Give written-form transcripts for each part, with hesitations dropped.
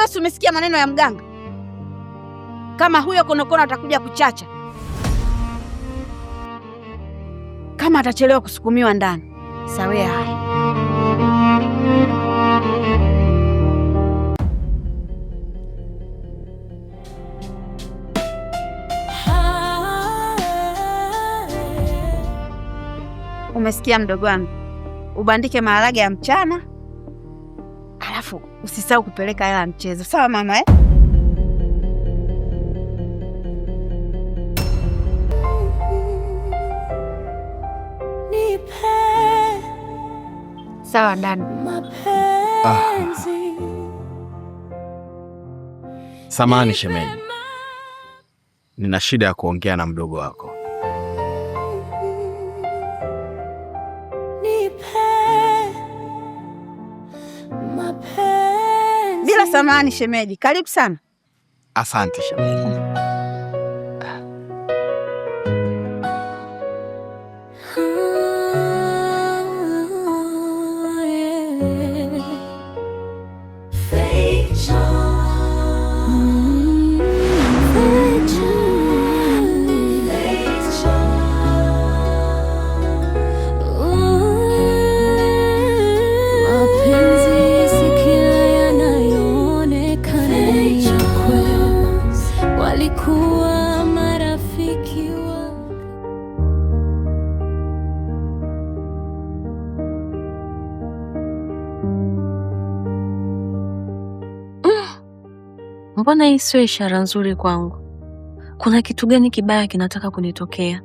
Wewe si umesikia maneno ya mganga? Kama huyo konokono atakuja kuchacha, kama atachelewa kusukumiwa ndani, sawia haya. Umesikia mdogo wangu? Ubandike maharage ya mchana, alafu usisahau kupeleka hela ya mchezo. Sawa mama eh? Sawa dada. Ah. Samahani shemeji, nina shida ya kuongea na mdogo wako. Bila samahani shemeji, karibu sana. Asante shemeji. Mapenzi si kila yanayoonekana ni kweli. Walikuwa marafiki wa Mbona hii sio ishara nzuri kwangu? Kuna kitu gani kibaya kinataka kunitokea?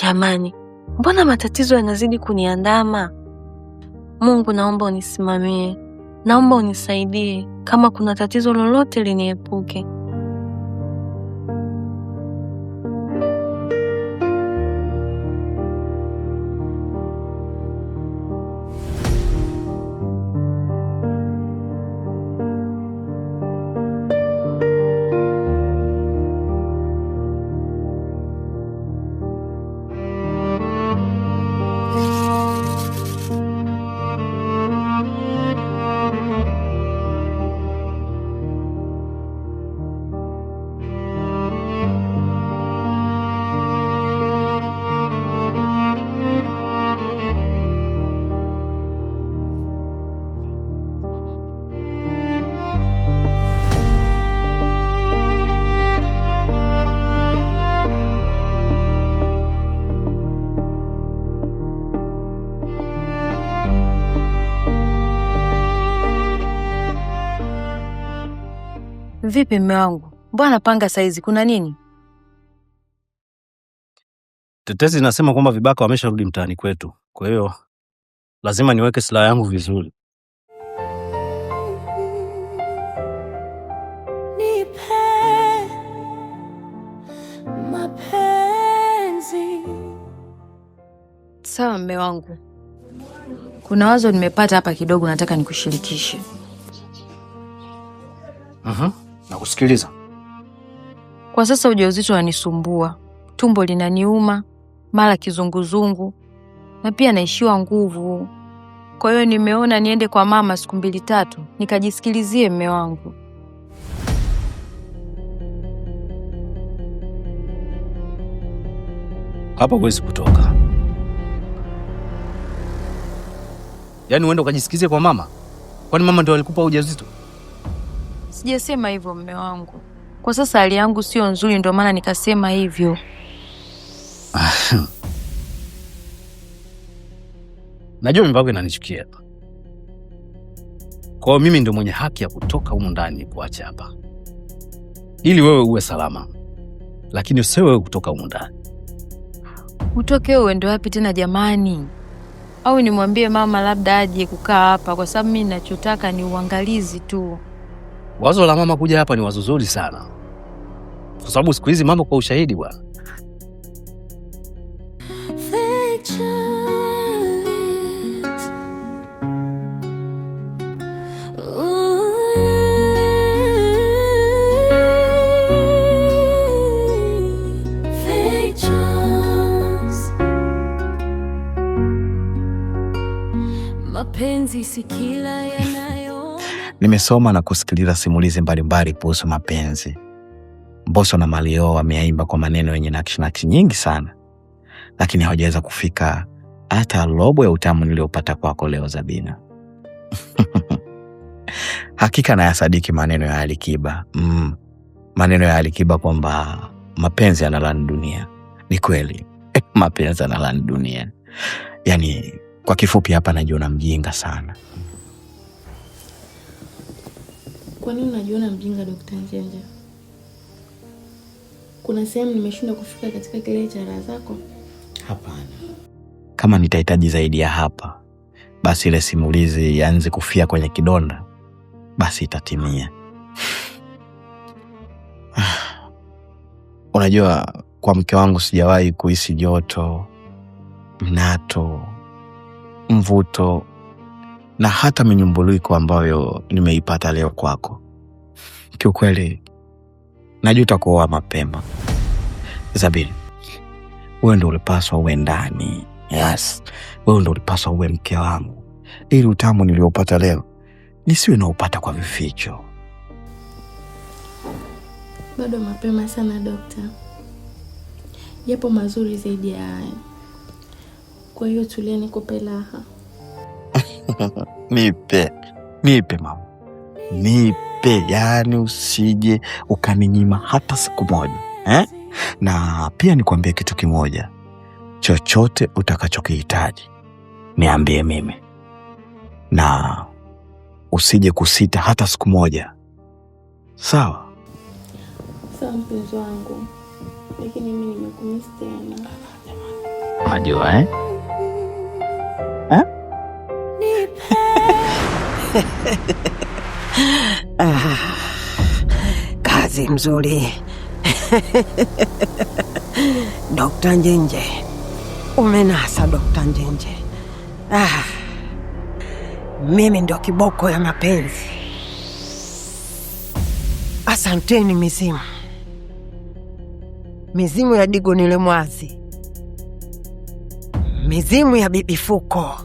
Jamani, mbona matatizo yanazidi kuniandama? Mungu, naomba unisimamie, naomba unisaidie. Kama kuna tatizo lolote liniepuke. Vipi mme wangu, mbona panga saizi, kuna nini? Tetesi zinasema kwamba vibaka wamesharudi mtaani kwetu, kwa hiyo lazima niweke silaha yangu vizuri. Nipe mapenzi. Sawa mme wangu, kuna wazo nimepata hapa kidogo, nataka nikushirikishe. Nakusikiliza. Kwa sasa ujauzito unanisumbua, tumbo linaniuma, mara kizunguzungu, na pia naishiwa nguvu. Kwa hiyo nimeona niende kwa mama siku mbili tatu nikajisikilizie mme wangu. Hapa huwezi kutoka. Yaani uende ukajisikizie kwa mama? Kwani mama ndio alikupa ujauzito? Sijasema hivyo mme wangu, kwa sasa hali yangu sio nzuri, ndio maana nikasema hivyo. Najua mimba yako inanichukia. Kwa hiyo mimi ndio mwenye haki ya kutoka humu ndani kuacha hapa, ili wewe uwe salama, lakini sio wewe kutoka humu ndani. Utoke wewe uende wapi tena jamani? Au nimwambie mama labda aje kukaa hapa, kwa sababu mimi ninachotaka ni uangalizi tu. Wazo la mama kuja hapa ni wazo zuri sana, kwa sababu siku hizi mambo kwa ushahidi bwana. Features. Ooh, features. Mapenzi si kila yanayoonekana. Nimesoma na kusikiliza simulizi mbalimbali kuhusu mapenzi. Mbosso na Mario wameimba kwa maneno yenye nakshi nakshi nyingi sana, lakini hawajaweza kufika hata robo ya utamu niliopata kwako leo, Zabina. Hakika nayasadiki maneno ya Alikiba. Maneno ya Alikiba kwamba mapenzi yanalani dunia. Ni kweli, mapenzi yanalani dunia. Yaani, kwa kifupi hapa najiona mjinga sana. Kwa nini unajiona mjinga, Dokta Njenje? Kuna sehemu nimeshindwa kufika katika kilele cha raha zako? Hapana. Kama nitahitaji zaidi ya hapa, basi ile simulizi ianze kufia kwenye kidonda, basi itatimia. Unajua, kwa mke wangu sijawahi kuhisi joto, mnato, mvuto na hata minyumbuliko ambayo nimeipata leo kwako. Kiukweli najuta kuoa mapema. Zabini, wewe ndo ulipaswa uwe ndani. Yes, wewe ndo ulipaswa uwe mke wangu, ili utamu niliopata leo nisiwe naupata kwa vificho. Bado mapema sana dokta, yapo mazuri zaidi ya haya. Kwa hiyo tulia, nikupe raha. Nipe, nipe mama, nipe, yaani usije ukaninyima hata siku moja eh? Na pia nikwambie kitu kimoja, chochote utakachokihitaji niambie mimi, na usije kusita hata siku moja, sawa? Sawa mpenzi wangu, lakini mimi nimekumisi tena. Unajua eh? Ah, kazi mzuri. Dokta Njenje, umenasa Dokta Njenje. Ah, mimi ndo kiboko ya mapenzi. Asanteni mizimu, mizimu ya Digo Nilemwazi, mizimu ya Bibi Fuko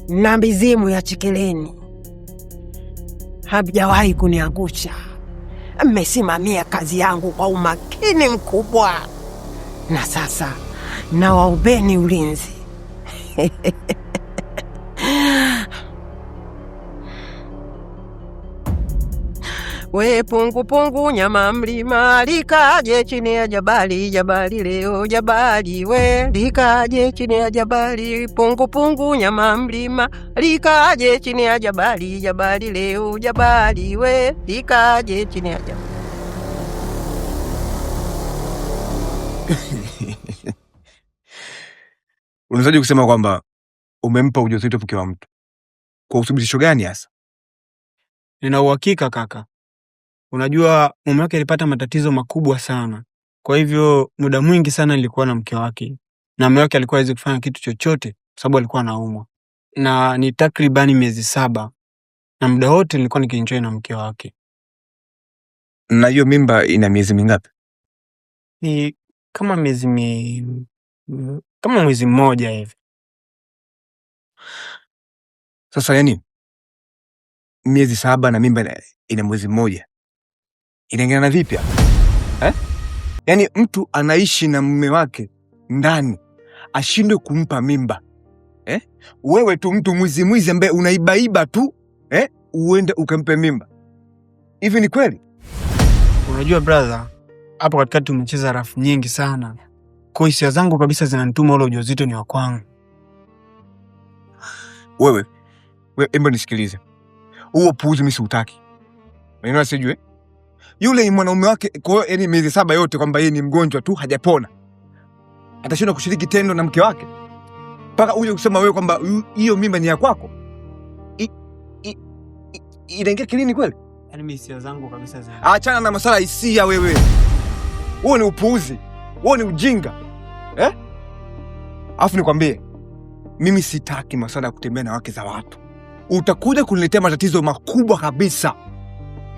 na mizimu ya Chikeleni. Hamjawahi kuniangusha. Mmesimamia kazi yangu kwa umakini mkubwa, na sasa nawaombeni ulinzi. We pungu pungu nyama mlima, likaje chini ya jabali, jabali leo jabali, we likaje chini ya jabali, pungu pungu nyama mlima, likaje chini ya jabali, jabali leo jabali, we likaje chini ya jabali. Unawezaje kusema kwamba umempa ujauzito mke wa mtu? Kwa uthibitisho gani hasa? Nina uhakika kaka. Unajua mume wake alipata matatizo makubwa sana, kwa hivyo muda mwingi sana nilikuwa na mke wake, na mume wake alikuwa hawezi kufanya kitu chochote kwa sababu alikuwa anaumwa, na ni takribani miezi 7, na muda wote nilikuwa nikienjoy na mke wake. Na hiyo mimba ina miezi mingapi? Ni kama kama mwezi mmoja hivi. Sasa yani miezi 7 na mimba ina mwezi mmoja, inaingana vipi hapa eh? Yaani mtu anaishi na mume wake ndani ashindwe kumpa mimba eh? Wewe tu mtu mwizi mwizi ambaye unaibaiba tu eh? Uende ukampe mimba, hivi ni kweli? Unajua brother, hapo katikati umecheza rafu nyingi sana, kwa hisia zangu kabisa zinanituma ule ujauzito ni wa kwangu. Wewe hebu nisikilize, huo puuzi mimi siutaki, maneno sijui yule ni mwanaume wake. Kwa hiyo yani miezi 7 yote kwamba yeye ni mgonjwa tu hajapona, atashindwa kushiriki tendo na mke wake mpaka uje kusema wewe kwamba hiyo mimba ni ya kwako? Inaingia kilini kweli? Yaani mimi hisia zangu kabisa zina. Achana na masala hisia wewe. Wewe ni upuuzi, wewe ni ujinga eh? Alafu nikwambie, mimi sitaki masala ya kutembea na wake za watu. Utakuja kuniletea matatizo makubwa kabisa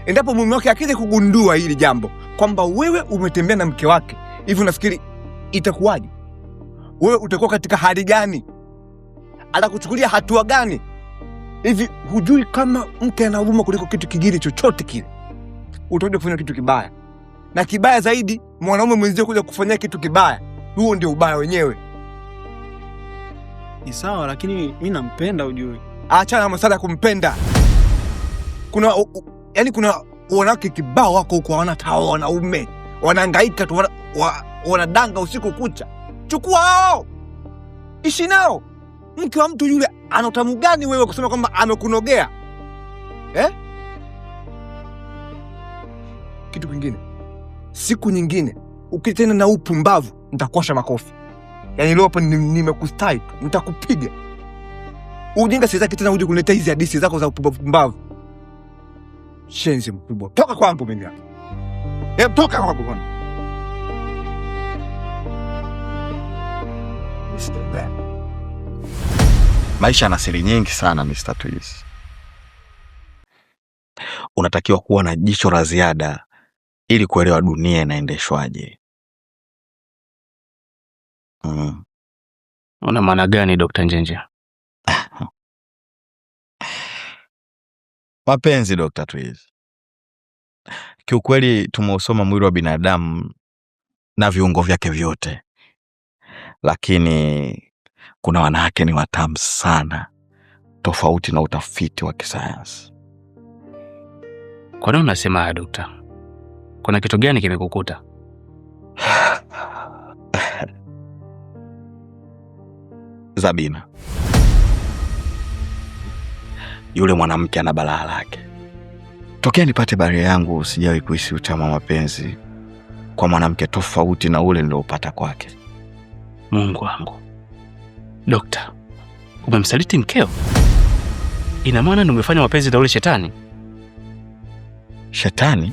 endapo mume wake akija kugundua hili jambo kwamba wewe umetembea na mke wake. Hivi unafikiri itakuwaje? Wewe utakuwa katika hali gani? Atakuchukulia hatua gani? Hivi hujui kama mke ana huruma kuliko kitu kingine chochote kile? Utakuja kufanya kitu kibaya, na kibaya zaidi, mwanaume mwenzio kuja kufanyia kitu kibaya, huo ndio ubaya wenyewe. Ni sawa, lakini mi nampenda ujue. Achana na masala ya kumpenda. Kuna yaani kuna wanawake kibao wako huko hawana hata wanaume, wanahangaika tu, wanadanga usiku kucha. Chukua hao, ishi nao. Mke wa mtu yule ana utamu gani wewe kusema kwamba amekunogea eh? Kitu kingine, siku nyingine ukitenda na upumbavu nitakuosha makofi. Yaani leo hapo nimekustai tu, nitakupiga. Ujinga sitaki tena uje kuniletea hizi hadithi zako za upumbavu. Shenzi mkubwa. Toka kwangu mimi hapa. Toka kwangu bwana. Mr. Ben. Maisha yana siri nyingi sana Mr. Twiz. Unatakiwa kuwa na jicho la ziada ili kuelewa dunia inaendeshwaje. Una maana gani Dr. Njenje? Mapenzi Dr. Twiz. Kiukweli tumeusoma mwili wa binadamu na viungo vyake vyote, lakini kuna wanawake ni watamu sana, tofauti na utafiti wa kisayansi. Kwa nini unasema haya dokta? Kuna kitu gani kimekukuta? Zabina, yule mwanamke ana balaa lake. Tokea nipate baria yangu sijawahi kuhisi utamu wa mapenzi kwa mwanamke tofauti na ule niliopata kwake. Mungu wangu. Dokta, umemsaliti mkeo? Ina maana ndio umefanya mapenzi na ule shetani? Shetani?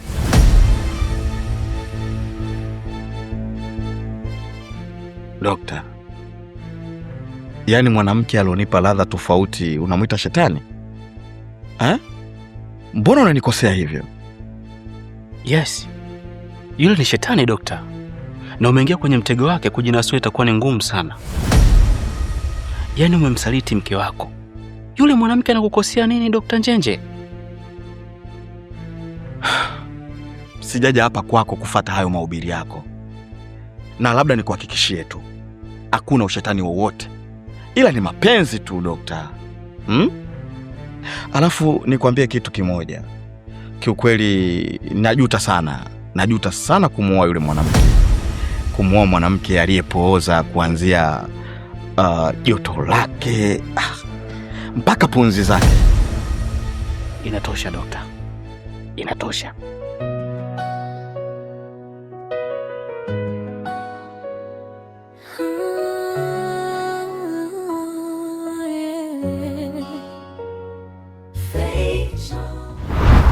Dokta, yaani mwanamke alionipa ladha tofauti unamwita shetani? Ha? Mbona unanikosea hivyo? Yes, yule ni shetani dokta, na umeingia kwenye mtego wake. Kujinasua itakuwa ni ngumu sana. Yaani umemsaliti mke wako. Yule mwanamke anakukosea nini Dokta Njenje? Sijaja hapa kwako kufata hayo mahubiri yako, na labda nikuhakikishie tu hakuna ushetani wowote, ila ni mapenzi tu dokta. Alafu nikwambie kitu kimoja, kiukweli najuta sana, najuta sana kumuoa yule mwanamke, kumuoa mwanamke aliyepooza kuanzia joto lake mpaka pumzi zake. Inatosha dokta, inatosha.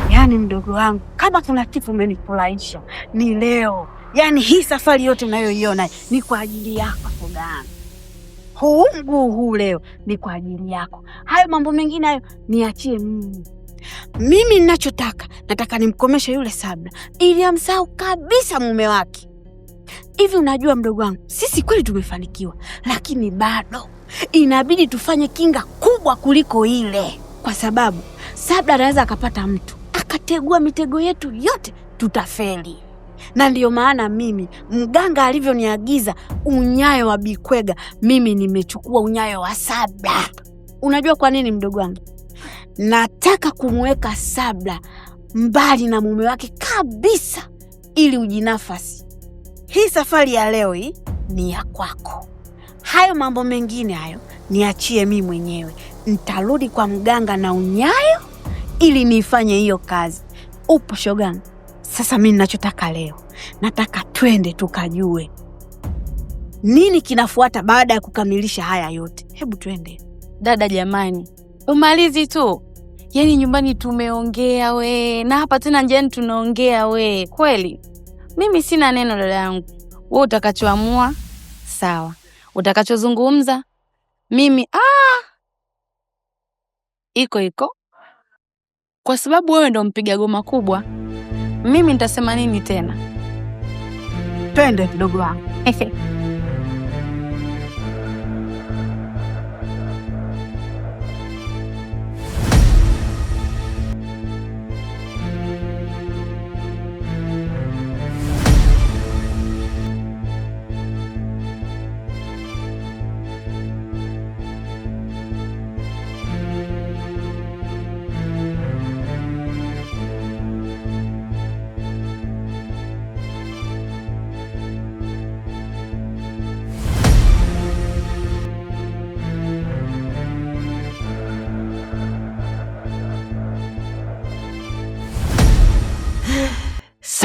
Yaani mdogo wangu, kama kuna kitu umenifurahisha ni leo. Yaani hii safari yote unayoiona ni kwa ajili yako shoga yangu. Huu mguu huu leo ni kwa ajili yako. Hayo mambo mengine hayo niachie mimi. Mimi ninachotaka, nataka nimkomeshe yule Sabra ili amsahau kabisa mume wake. Hivi unajua mdogo wangu, sisi kweli tumefanikiwa, lakini bado inabidi tufanye kinga kubwa kuliko ile, kwa sababu Sabra anaweza akapata mtu akategua mitego yetu yote, tutafeli. Na ndiyo maana mimi mganga alivyoniagiza unyayo wa Bikwega, mimi nimechukua unyayo wa Sabra. Unajua kwa nini mdogo wangu? Nataka kumweka Sabra mbali na mume wake kabisa, ili ujinafasi. Hii safari ya leo hii ni ya kwako. Hayo mambo mengine hayo niachie mimi mwenyewe. Nitarudi kwa mganga na unyayo ili niifanye hiyo kazi. Upo shogangu? Sasa mimi ninachotaka leo, nataka twende tukajue nini kinafuata baada ya kukamilisha haya yote. Hebu twende. Dada jamani, umalizi tu. Yaani nyumbani tumeongea we, na hapa tena njiani tunaongea we. Kweli mimi sina neno dada yangu. Wewe utakachoamua sawa, utakachozungumza mimi iko iko, kwa sababu wewe ndo mpiga goma kubwa. Mimi nitasema nini tena? Twende mdogo wangu.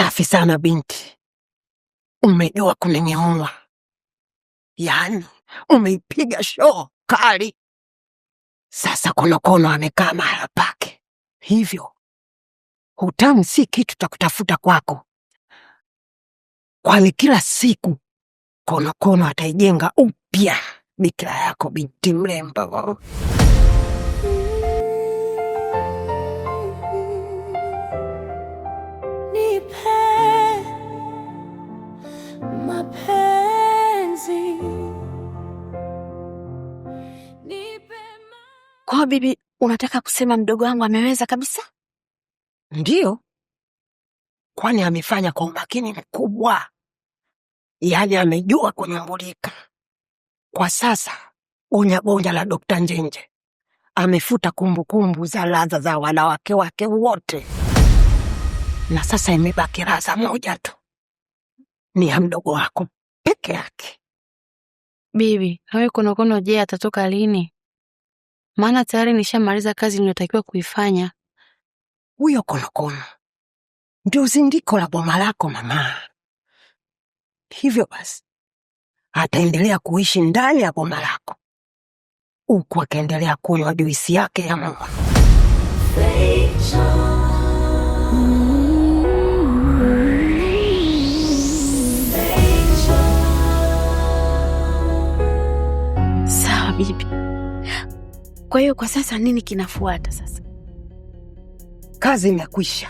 Safi sana binti, umejua kunengeua, yaani umeipiga shoo kali. Sasa konokono amekaa mahala pake, hivyo hutamu si kitu cha kutafuta kwako, kwani kila siku konokono ataijenga upya bikira yako binti mrembo. Nipe mapenzi, nipe. Kwa bibi, unataka kusema mdogo wangu ameweza kabisa? Ndiyo, kwani amefanya kwa umakini mkubwa, yaani amejua kunyumbulika. Kwa sasa bonya la Dokta Njenje amefuta kumbukumbu za ladha za wanawake wake wote, na sasa imebaki ladha moja tu, ni ya mdogo wako peke yake. Bibi, na wewe konokono je, atatoka lini? Maana tayari nishamaliza kazi niliyotakiwa kuifanya. Huyo konokono ndio zindiko la boma lako mama. Hivyo basi ataendelea kuishi ndani ya boma lako huku akiendelea kunywa juisi yake ya mua. Sawa bibi. Kwa hiyo kwa sasa nini kinafuata sasa? Kazi imekwisha.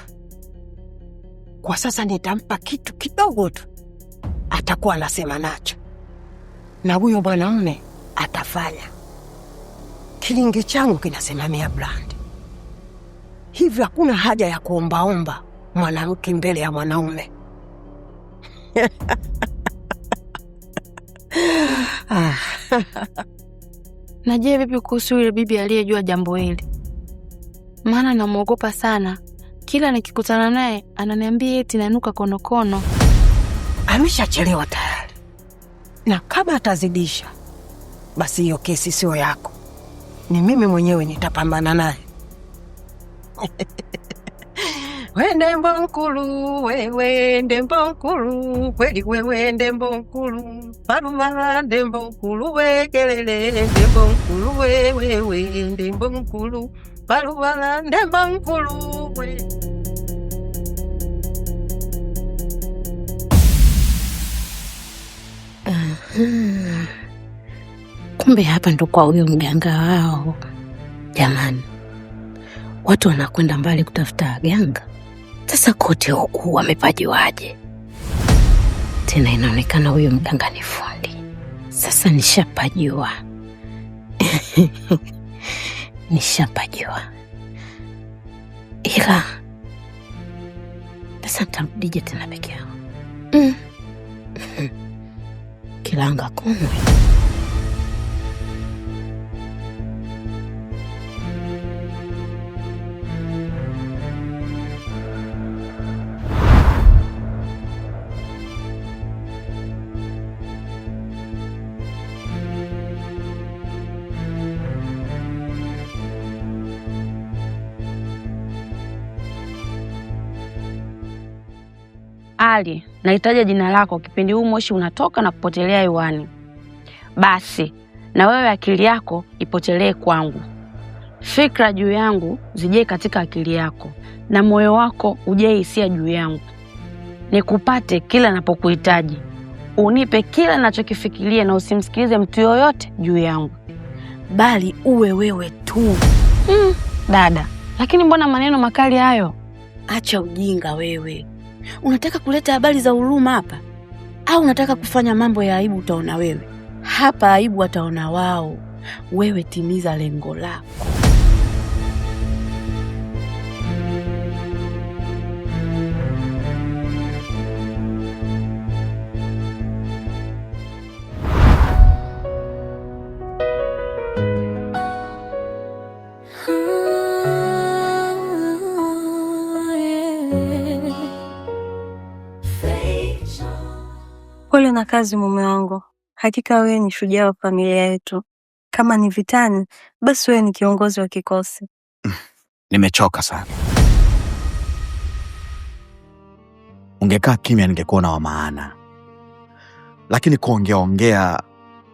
Kwa sasa nitampa kitu kidogo tu, atakuwa anasema nacho, na huyo mwanamume atafanya. Kilingi changu kinasimamia brand, hivyo hakuna haja ya kuombaomba mwanamke mbele ya mwanaume. Ah. Na je, vipi kuhusu yule bibi aliyejua jambo hili? Maana namwogopa sana. Kila nikikutana naye ananiambia eti nanuka konokono. Ameshachelewa tayari, na kama atazidisha, basi hiyo kesi sio yako, ni mimi mwenyewe nitapambana naye. We ndembo nkulu, wewe ndembo nkulu, kweli wewe ndembo nkulu, palumala ndembo nkulu, we kelele ndembo nkulu, wewe ndembo nkulu, palumala ndembo nkulu, we. Kumbe hapa ndo kwa huyo mganga wao. Jamani, watu wanakwenda mbali kutafuta waganga. Sasa kote huku wamepajuaje? Tena inaonekana huyo mganga ni fundi. Sasa nishapajua. Nishapajua. Ila sasa nitarudije tena peke yangu? Kilanga kumwe. Ali, nahitaji jina lako kipindi huu moshi unatoka na kupotelea hewani. Basi, na wewe akili yako ipotelee kwangu. Fikra juu yangu zijee katika akili yako na moyo wako ujee hisia juu yangu. Nikupate kila napokuhitaji. Unipe kila ninachokifikiria na usimsikilize mtu yoyote juu yangu. Bali uwe wewe tu. Dada, lakini mbona maneno makali hayo? Acha ujinga wewe. Unataka kuleta habari za huruma hapa? Au unataka kufanya mambo ya aibu utaona wewe? Hapa aibu wataona wao. Wewe timiza lengo lako. Pole na kazi mume wangu, hakika wewe ni shujaa wa familia yetu. Kama ni vitani, basi wewe ni kiongozi wa kikosi. Nimechoka sana. Ungekaa kimya ningekuona wa maana, lakini kuongea ongea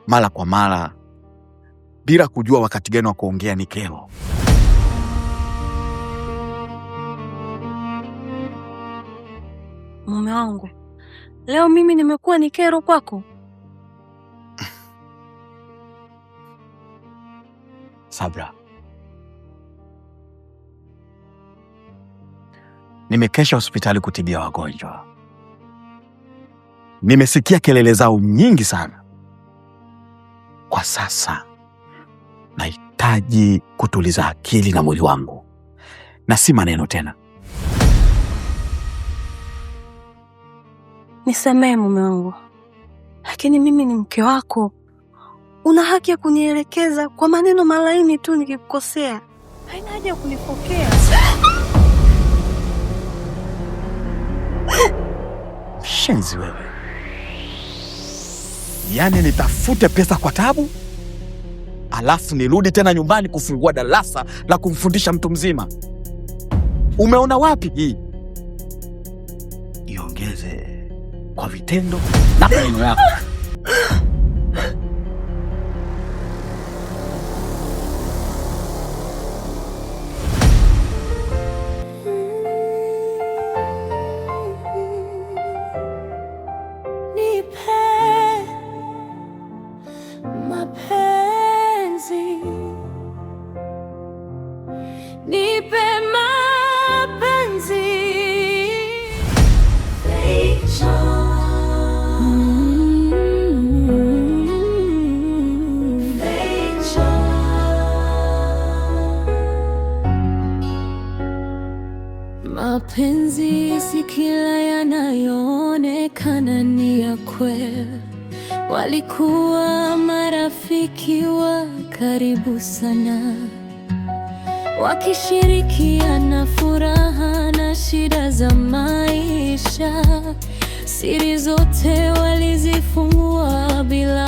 mara kwa mara bila kujua wakati gani wa kuongea ni kero. Mume wangu, leo mimi nimekuwa ni kero kwako? Sabra, nimekesha hospitali kutibia wagonjwa. Nimesikia kelele zao nyingi sana. Kwa sasa nahitaji kutuliza akili na mwili wangu, na si maneno tena. Nisamehe mume wangu, lakini mimi ni mke wako. Una haki ya kunielekeza kwa maneno malaini tu nikikukosea. Haina haja ya kunipokea. Shenzi wewe! Yaani nitafute pesa kwa tabu, alafu nirudi tena nyumbani kufungua darasa la kumfundisha mtu mzima. Umeona wapi hii? Iongeze kwa vitendo na maneno yako. Nipe mapenzi, nipe mapenzi. Mapenzi si kila yanayoonekana ni ya kweli. Walikuwa marafiki wa karibu sana, wakishirikiana furaha na shida za maisha. Siri zote walizifungua bila